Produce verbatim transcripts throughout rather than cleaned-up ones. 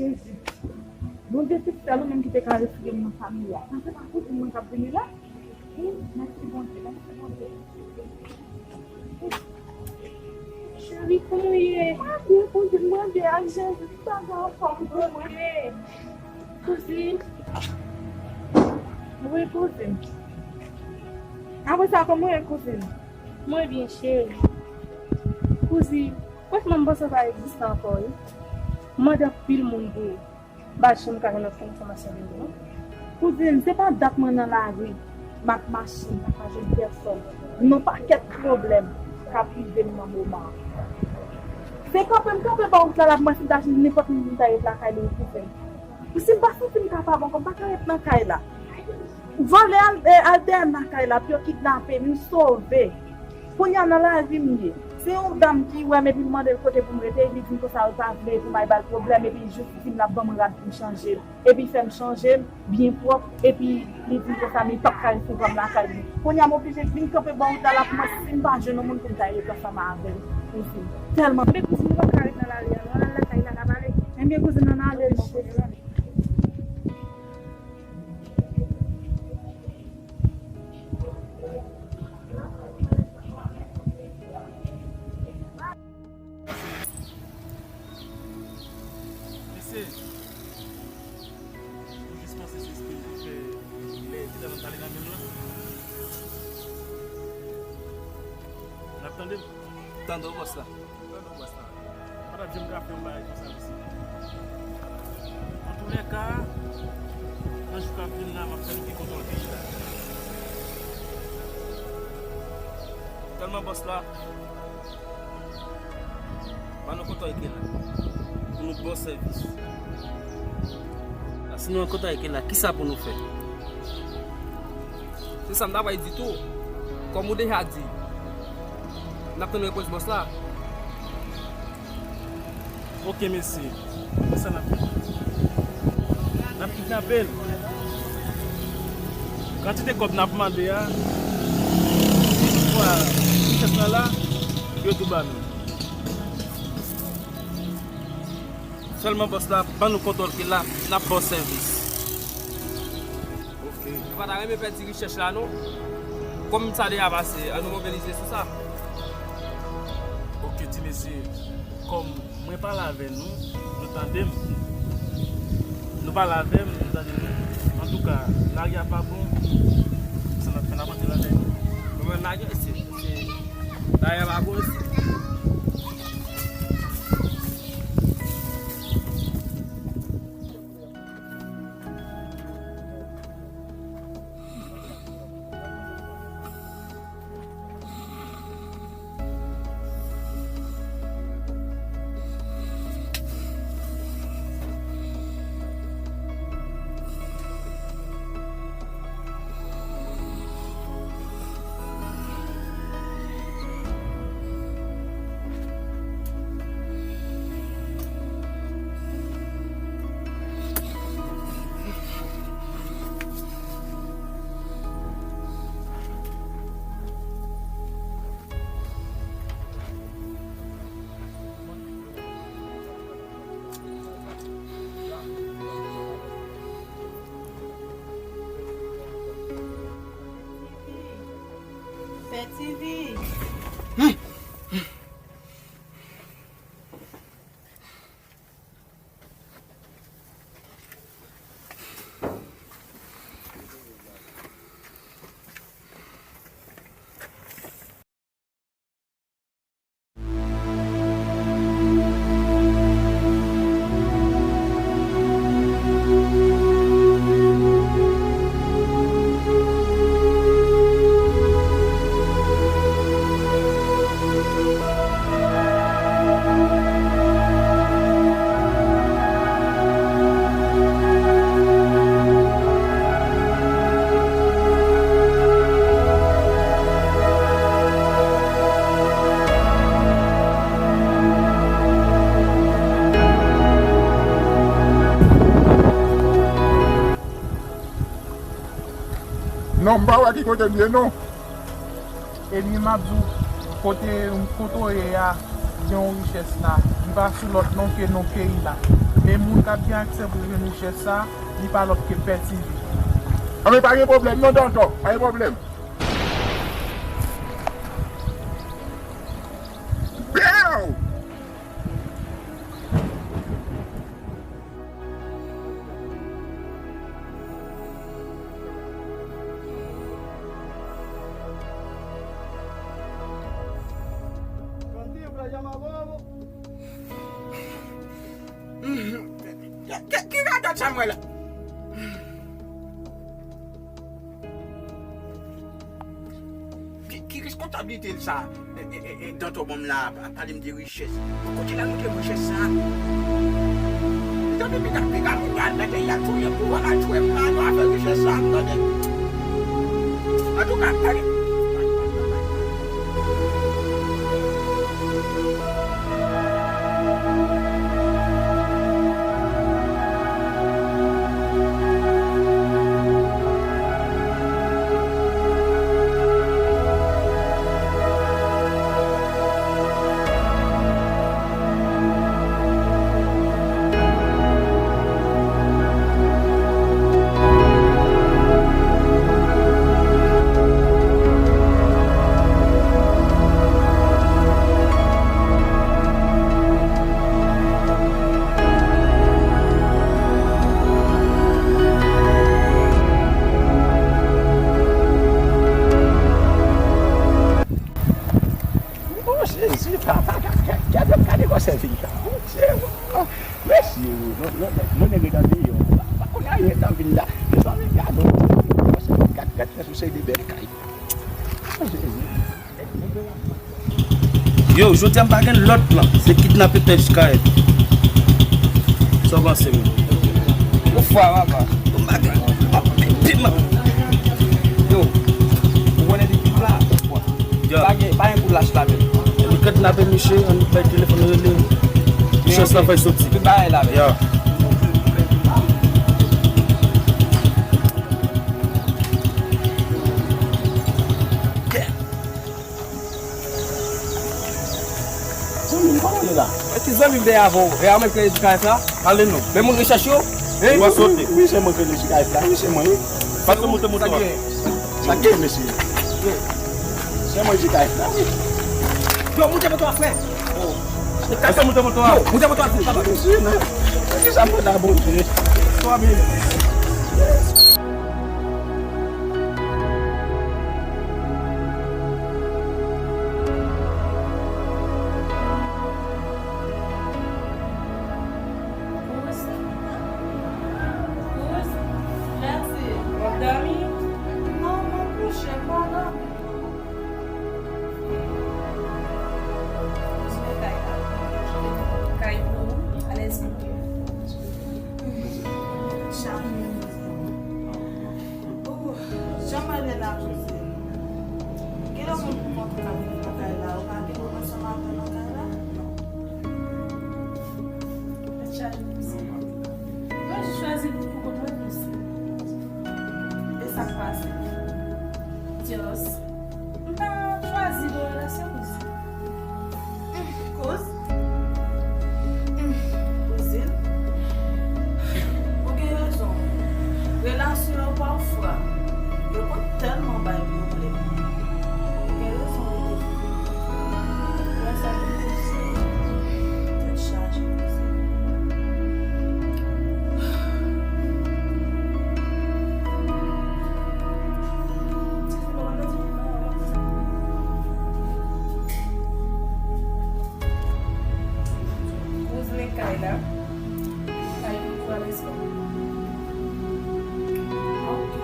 Jezi. Bondye, se sèl ou menm ki te ka retire m nan fanmi a. Sa se pa kouzin mwen k ap vini la? Wi, mèsi Bondye, mèsi Bondye. Cheri, kòman w ye? Mwen byen, kouzin, mwen byen ak Jezi, tout bagay anfòm pou mwen. Kouzin. Wi, kouzin. Apre sa, kòman w ye, kouzin? Mwen byen, cheri. Kouzin, franchman, m panse w pa egziste ankò, wi. M mande anpil moun pou ou. M pa janm ka jwenn okenn enfòmasyon de ou, non. Kouzin, se pa dat mwen nan lari, m ap mache, m pa ka jwenn pèsòn. Gen yon pakèt pwoblèm k ap rive m nan moman an. Se kanpe m kanpe bò wout la, l ap mwen si m ta jwenn nenpòt moun pou m ta ret lakay li, wi, kouzin. Ou si m pa santi m kapab ankò, m pa ka ret nan kay la. Vòlè al, eh, al dèyè m nan kay la, pou yo kidnape m, m sove. Kounye a nan lari m ye. Se yon dam ki wè m epi m mande l kote pou m rete, li di m konsa yo pa vle pou m al ba l pwoblèm, epi jis di m l ap ban mwen rad pou m chanje m. Epi l fè m chanje m byen pwòp, epi li di m konsa m p ap ka resevwa m lakay li. Kounye a m oblije vin kanpe bò wout la, l ap mwen si m pa jwenn yon moun pou m ta ret ansanm avè l, kouzin. Tèlman. Ebyen kouzin, nou p ap ka ret nan lari a non, ann al lakay la n a pale. Ebyen kouzin, ann ale non, kouzin. Mesye, ou jis panse se espri ki fè lè ti dam ap pale nan menm lan? N ap tande m? Tande w, bòs la. Tande w, bòs la. Pa t ap janm ka fè yon bagay konsa, mesye. Antoulèka, nan jou k ap vin la, m ap fè nou pi kontan ke jodi a. Tèlman bòs la, ban nou kontòy ke la, pou nou ba w sèvis. La, si nou an kontòy ke la, kisa pou nou fè? Se sa m ta bay di tou. Kòm ou deja di, n ap tann repons bòs la. Oke, mesye. Se sa n ap fè. N ap kidnape l. Kantite kòb n ap mande a, si toutfwa richès lan la, yo tou ba nou. Sèlman bòs la, ban nou kontòy ke la, n ap ba w sèvis. Oke. Nou pa ta renmen pèdi richès la, non. Kòm sa deja pase, ann nou mobilize sou sa. Oke, ti mesye. Kòm mwen pale avè nou, nou tande m. Nou pale avè m, nou tande m. Antouka, lari a pa bon. Sa n ap fè, n ap antre lakay nou. Mwen menm lage, se, se, lari a pa bon, se. Pè Tivi. Non, m pa wè ki kote m ye, non. Ebyen, m ap di w, kote, kote w ye a, gen yon richès la. Li pa sou lòt non ke non peyi la. E moun k ap gen aksè pou jwenn richès sa a, li pa lòt ke pèdi vi. Anben, pa gen pwoblèm non, Dantò, pa gen pwoblèm. Pow! Ki, ki radòt sa mwen la? Ki, ki reskonsablite l sa? E, e, e, e, Dantò ban m la, ap pale m de richès. Kote l al montre m richès sa? Li tande piga, piga moun yo al nan peyi a touye pou al touye m la, yo afè richès sa, m tande. Antouka, tande. Oh, Jezi, papa, gade, gade, gade kòman sèvi a. Bondye, oh, mesye, oh, non, non, non, non, nèg ret an deyò. Pa konn anyen nan vil la. Mezanmi, gade, oh, gade, gade, gade, yon seri de bèl kay. Oh, Jezi. Yo, jodi a m pa gen lòt plan, se kidnape pè Jikayèl. Sa w panse, men? Yon fwa, papa. Yon bagay. Yo, ou konnen depi m la, yon fwa. Yo. Pa gen, pa gen kou lach la menm. Ann kidnape misye, ann bay telefòn rele. Chans la fè soti. Tout bagay la menm. Yo. Zanmi m, kòman w ye la? Mwen ti zanmi m dèyè avè w. E a mwen k rele Jikayèl la? Ale non. Men moun rechèch yo? Hein? Ou a sote. Wi, se mwen k rele Jikayèl la. Wi, se mwen, wi. Pase moute moto a. Sa k gen, mesye? Se mwen Jikayèl la, wi. Yo, moute moto a, frè. Pase moute moto a. Yo, moute moto a, frè. Mesye, non. Mesye, sa mwen la, Bondye. Twa mil. Kouz, kouz, Jazzy, w ap dòmi? Non, mwen kouche, m pa dòmi. Kouz, men kay la. Kay pou ou, alèz pou ou. Chak moun. Oh, jan m ale la, kouzin. Gen yon moun pou kont ou k ap viv nan kay la, ou pa gen moun ansanm avè w nan kay la? Non. Tèt chaje, kouzin. Mwen jis chwazi pou, pou kont mwen, kouzin. E sa k pase? Dios. M pa chwazi bon relasyon, kouzin. Kouz? Kouzin? Ou gen rezon. Relasyon yo pafwa, yo konn tèlman bay pwoblèm. Ou gen rezon, wi. Lè sa vin kouzin, tèt chaje, kouzin. Kouz, men kay la. Kay pou ou a, respè. Ok.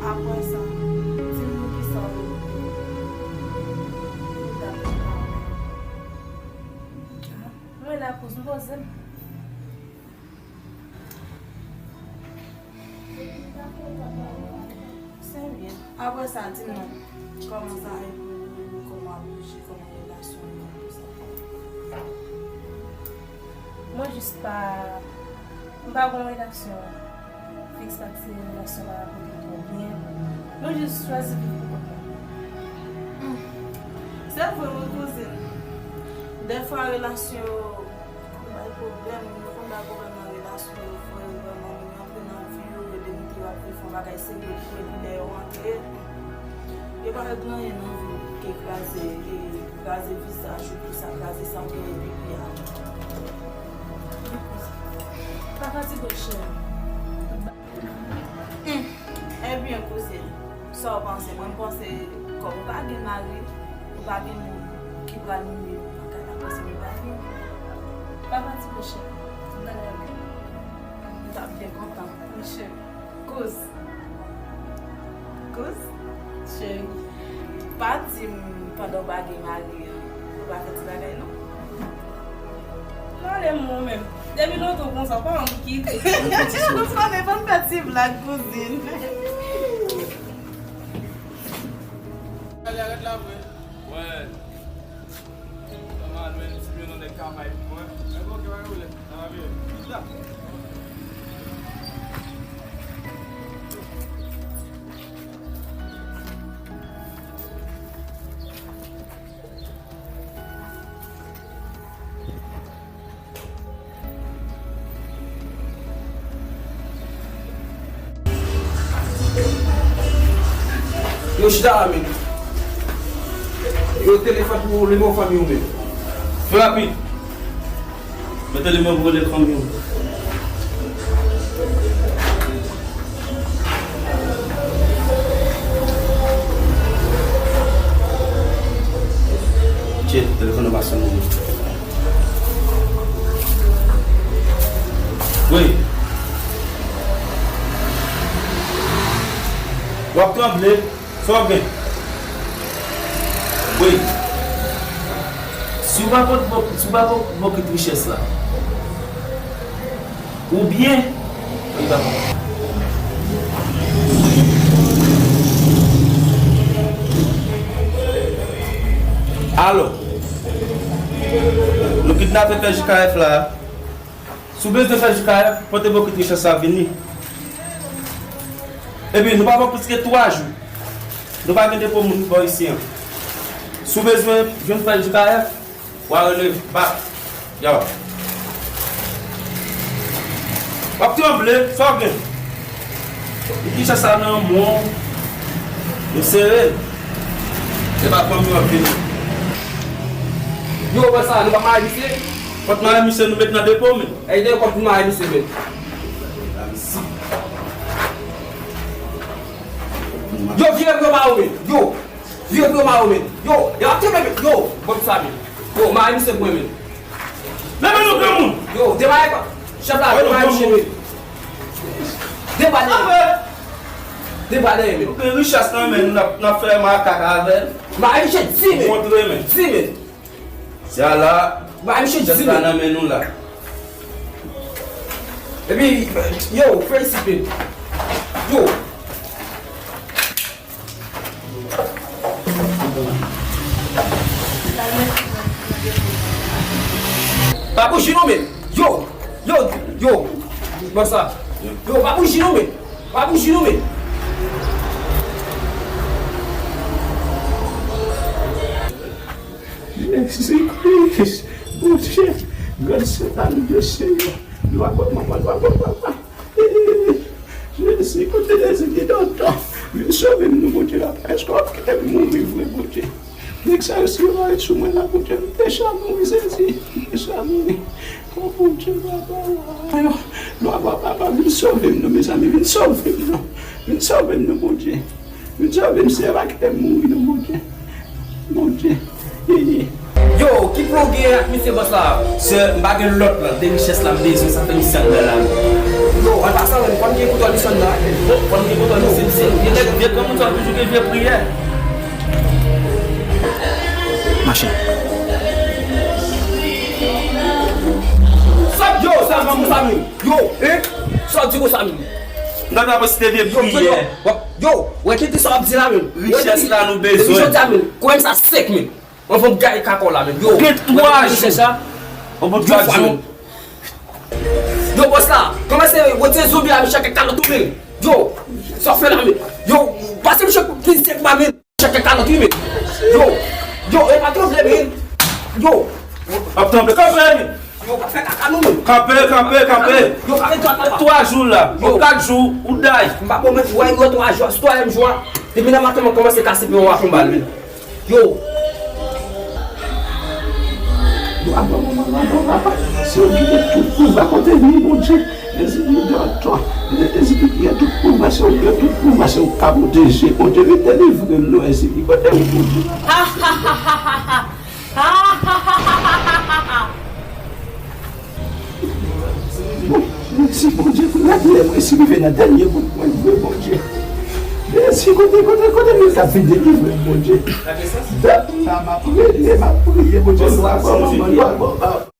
Apre sa, di m pou kisa ou, ou t ap fè. Mwen la, kouz, m poze m. Serye. Apre sa, di m non, kòman sa ye pou ou, kòman w ap bouji, kòman relasyon yo, tout sa. Mwen jis pa, m pa gon relasyon fiks, paske relasyon pa rapòte twò byen. Mwen jis chwazi viv pou kont mwen. Hmm. Se vre wi, kouzin. Dèfwa relasyon yo konn bay Pwoblèm, nou konn bay pwoblèm nan relasyon yo, frè yo, vrèman, moun yo antre nan vi yo, yo demoutre yo ap viv yon bagay serye, epi lè yo antre, yo pa wè gen anyen nan vi w ke kraze, e kraze vizaj ou, tout sa, kraze sa w genyen depi a. Pa fatige, cheri. Hmm. Ebyen, kouzin, sa w panse? Mwen, m panse, kòm ou pa gen mari, ou pa gen moun ki pral mennen w nan kay la, panse nou pa gen. Pa fatige, cheri. M ta renmen. M t ap byen kontan. Monchè. Kouz. Kouz? Cheri. Pa di m pandan w pa gen mari an, ou pa fè ti bagay, non? Pale m ou menm. Depi lontan w konsa, pa anvi kite. Ti chans pa fè ti blag, kouzin. Alè, arèt la vre. Wè. Nòmal, men, ti byen nan nèg kamay, wè. Mwen, bon, ke bagay ou lè? Nan la vye. Vit la. Yo chita la, men. Yo telefòn pou nimewo fanmi w, men. Fè rapid. Mete nimewo pou rele fanmi w. Tchè, telefòn nan pa sonnen. Wi. W ap tranble. Sa w gen? Wi. Si w pa pot bò-, si w pa pot bokit richès la, oubyen, alo, nou kidnape pè J K F la. Si w bezwen fè J K F, pote bokit richès la vini. Epi, nou pa pran plis ke twa jou. Nou pa gen depo moun bò isi an. Si w bezwen jwenn fè J K F, w a rele bak. Yo. W ap tranble, sa w gen? Richès la nan men w, nou sere l. Se pa fanmi w ap vini. Yo, wè sa, nou pa mare misye? Kòt mare misye, nou met nan depo, men. Ey, de kòt pou mare misye, men. Yo, vire pou yo mare w, men. Yo, vire pou yo mare w, men. Yo, y ap tire, men. Yo, bon sa, men. Yo, mare misye pou mwen, men. Leve nou, granmoun! Yo, demare pa. Chèf la, demare misye, men. Demare. Demare, men. Gen richès nan men nou, n ap, n ap fè makak avè l. Mare misye di, men. Montre, men. Di, men. Se a la, ba misye di la nan men nou la. Epi, yo, fè isit, men. Yo. Pa bouji non, men. Yo, yo, yo. Bon sa. Yo, pa bouji non, men. Pa bouji non, men. Jezi Kris, Bondye, gras a nou, Senyè. Glwa pou papa, glwa pou papa. Jezi, kote Jezi ki doktè? Vin sove m non, Bondye, papa. Èske w ap kite m mouri vre, Bondye? Nèg sa yo si yo pa ret sou mwen la, Bondye, m deja mouri, Jezi, m deja mouri. O Bondye, papa, glwa pou papa, vin sove m non, mezanmi, vin sove m non. Vin sove m non, Bondye. Vin sove m, Senyè, pa kite m mouri non, Bondye. Bondye. Yo, ki plan w gen ak mesye bòs la? Sè, m pa gen lòt plan. De richès la m bezwen, sa fè m sèl nan la. Yo, an pasan, men, fò m gen kouto misyon nan. Fò m gen kouto misyon, misye. Vye nèg, vye granmoun sa toujou gen vye priyè. Machin. Sa, yo, sa, sa, sa, yo, eh? Sa w di konsa menm? Nan ta posite de priyè. Yo, wè kite sa w ap di la menm. Richès la nou bezwen. Depi jodi a menm, kwen sa sèk menm. Anvan m gaye kaka w la menm. Yo, gen twa jou. Richès la. Anvan twa jou. Yo, bòs la, kòmanse retire zonbi a, misye kè kalòt ou menm. Yo, sa w fè la menm. Yo, pase misye plizyè fwa menm. Chèke kalòt wi men. Yo, yo, e pa tranble men. Yo. Ap tranble, kanpe men. Yo, pa fè kaka nou menm. Kanpe, kanpe, kanpe. Yo, pa fè kaka. Twa jou la. Yo. Kat jou, ou day. M pa pwomèt, wè, yo, twa jou, se twazyèm jou a. Depi nan maten, mwen kòmanse kase pye w a konba lwil. Yo. Yo, avan manman, avan papa. Se yo ki gen tout pouvwa kote li, Bondye. Ezili dòtò. Ezili ki gen tout pouvwa, se yo ki gen tout pouvwa, se yo ki ka pwoteje. Bondye vin delivre nou, Ezili. Kote ou, Bondye? Bon, mèsi Bondye pou lavi mwen, si rive nan dènye bout mwen vre Bondye. Mèsi kote, kote, kote mwen ka vin delivre Bondye. Dat sa m ap rele, m ap priye Bondye, nou a bon manman, nou a bon papa.